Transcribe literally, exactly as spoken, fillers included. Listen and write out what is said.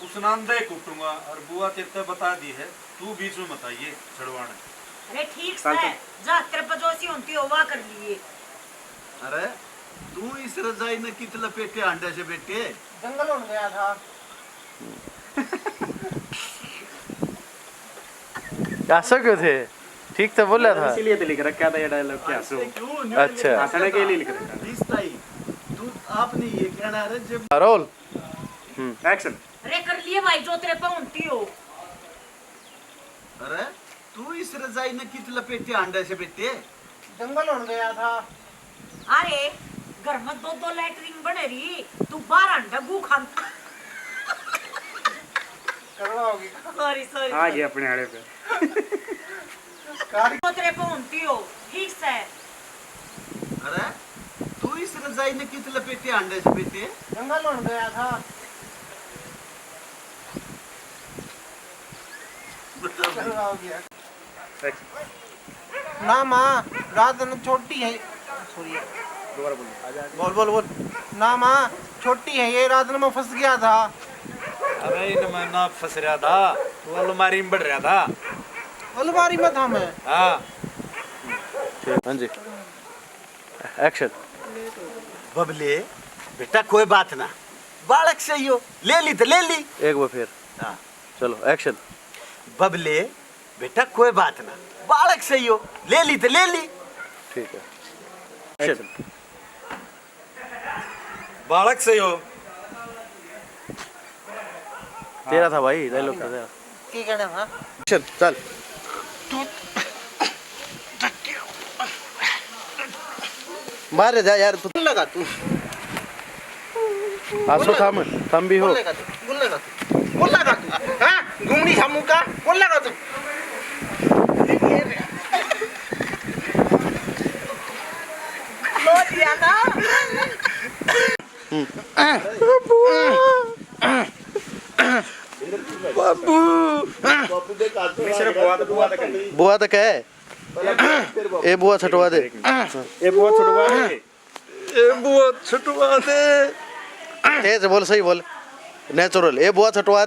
उसनांदे कुटूंगा और बुआ तेरे ते बता दी है, तू बीच में मत आइए छड़वाने। अरे ठीक से, जा तेरे पे जो सी होती हो, वा कर लिए। अरे, तू इस रजाई ने कित लपेटे हांडे से बेटे? जंगल होने गया था। ऐसा क्यों थे? ठीक तो बोला था। इसीलिए तो लिख रखा था ये डायलॉग, क्या हंसो? क्यों नहीं अच्छा। लिख रखा हंसने के लिए था? लिख रखा था। इस टाइम तू आपने ये कहना है, जब रोल। हम्म। एक्शन। अरे कर लिए भाई, जो तेरे पे होती हो। अरे, तू इस रजाई ने कित लपेटे हांडे से बेटे? जंगल होने गया था। अरे, घर में दो दो लैटरिन बने रही, तू बाहर हांडा गू खान। करवा होगी। सॉरी, सॉरी, आ सॉरी। गया अपने आड़े पे। कार तो तेरे पे होती हो, ठीक से। अरे, तू इस रजाई ने कित लपेटे हांडे से बेटे? जंगल होने गया था। करवा हो गया। ना माँ, रात न छोटी है, सॉरी। दोबारा बोल। बोल, बोल, बोल। ना माँ, छोटी है ये, रात न मैं फंस गया था। अरे, इनमें ना फंस रहा था, तू अलमारी में बढ़ रहा था। अलमारी में था मैं। हाँ। हाँ जी, एक्शन। बबले, बेटा, कोई बात ना, बालक सही हो, ले ली तो ले ली। एक बार फिर। हाँ। चलो, एक्शन। बबले, बेटा, कोई बात ना, बालक सही हो, ले ली तो ले ली। ठीक है, एक्शन। बालक सही हो। तेरा था भाई, डायलॉग तो तेरा। की कहना था? चल, चल। बाहर जा यार, तू। लगा तू। आसो, थम, थम भी हो। बोल लगा तू, बोल लगा तू, बोल लगा तू। हाँ, घूमनी सामू का, बोल लगा तू। लो दिया ना। हम्म। बाबू। बाबू। नहीं, सिर्फ बुआ तो, बुआ तो कही। बुआ तो कहे। ए बुआ छुटवा दे। ए बुआ छुटवा दे। ए बुआ छुटवा दे। तेज बोल, सही बोल, नेचुरल। ए बुआ छुटवा